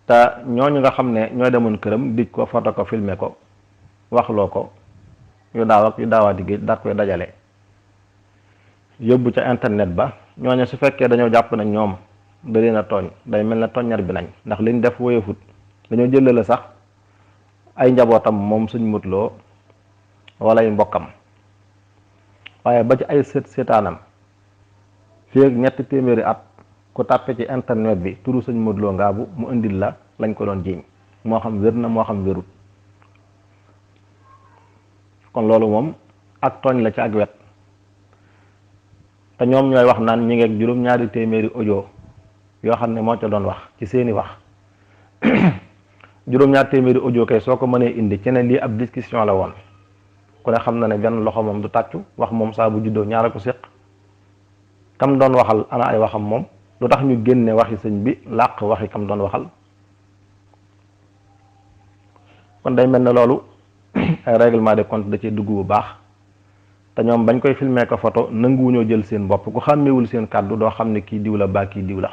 te ñooñu nga xam ne ñoo demoon këram dij ko foto ko filmer ko waxloo ko yu daaw ak yu daawaati géej daat koy dajale yóbbu ca internet ba ñooñu su fekkee dañoo jàpp ne ñoom da leen a tooñ day mel ne tooññar bi nañ ndax liñ def woyefut dañoo jëlale sax ay njabootam moom Sëñ Modou Lo wala ay mbokkam waaye ba ci ay seetaanam fii ak ñetti téeméeri at ku tàppe ci internet bi turu Sëñ Modou Lo Ngabou mu indil la lañ ko doon jiiñ moo xam wér na moo xam wérut kon loolu moom ak tooñ la ci ak wet te ñoom ñooy wax naan ñi ngeeg juróom-ñaari téeméeri audio yoo xam ne moo ca doon wax ci seeni wax juróom-ñaari téeméeri audio kay soo ko mënee indi ci ne lii ab discussion la woon ku ne xam na ne benn loxo moom du tàccu wax moom saa bu juddoo ñaara ko séq kam doon waxal ana ay waxam moom lu tax ñu génne waxi sëñ bi làq waxi kam doon waxal kon day mel ne loolu ay règlement de compte da cee dugg bu baax te ñoom bañ koy filmer ko photo nanguwuñoo jël seen bopp ku xàmmewul seen kàddu doo xam ne kii diw la baa kii diw la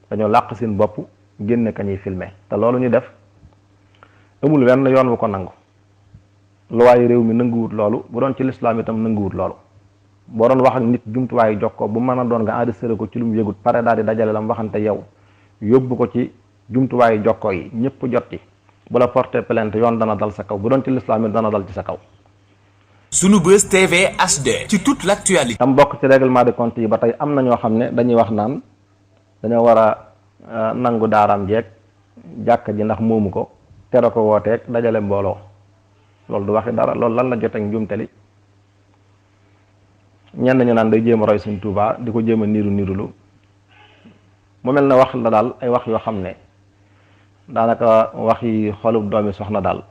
dañoo làq seen bopp génne ka ñuy filmer te loolu ñu def amul wenn yoon wu ko nangu luwaayu réew mi nanguwut loolu bu doon ci lislaam itam nanguwut loolu boo doon wax ak nit jumtuwaayu jokkoo bu mën a doon nga enregistré ko ci lu mu yëgut pare daal di dajale lam waxante yow yóbbu ko ci jumtuwaayu jokkoo yi ñëpp jot ci bu la porté plainte yoon dana dal sa kaw bu doon ci lislaam it dana dal ci sa kaw. Sunubuzz TV HD ci toute l'actualité. tam bokk ci règlement de compte yi ba tey am na ñoo xam ne dañuy wax naan dañoo war a nangu daaraam jeeg jàkka ji ndax moomu ko tere ko wooteeg dajale mbooloo loolu du waxi dara loolu lan la joteeg njuumteli ñenn ñu naan day jéem a roy Sëñ Tuubaa di ko jéem a niirulu mu mel ne wax la daal ay wax yoo xam ne daanaka wax yi xolub doomi soxna daal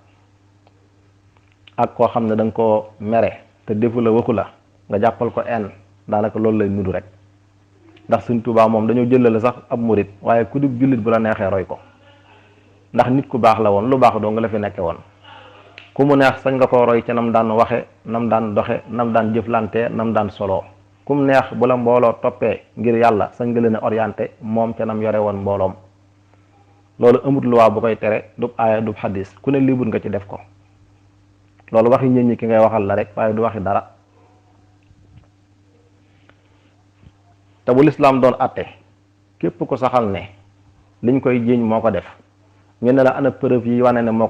ak koo xam ne da nga koo mere te defu la waxu la nga jàppal ko en daanaka loolu lay nudu rek ndax Sëñ Tuubaa moom dañoo jëlale sax ab murit waaye ku dib jullit bu la neexee roy ko ndax nit ku baax la woon lu baax doo nga la fi nekke woon ku mu neex sañ nga koo roy ca nam daan waxe nam daan doxe nam daan jëflante nam daan solo ku mu neex bu la mbooloo toppee ngir yàlla sañ nga leen a orienté moom ca nam yore woon mbooloom loolu amut luwaa bu koy tere du aaya du xadis ku ne libre nga ci def ko loolu waxi ñit ñi ki ngay waxal la rek waaye du waxi dara te bu lislaam doon àtte képp ko saxal ne liñ koy jiiñ moo ko def ñu ne la ana preuve yi wane ne moo ko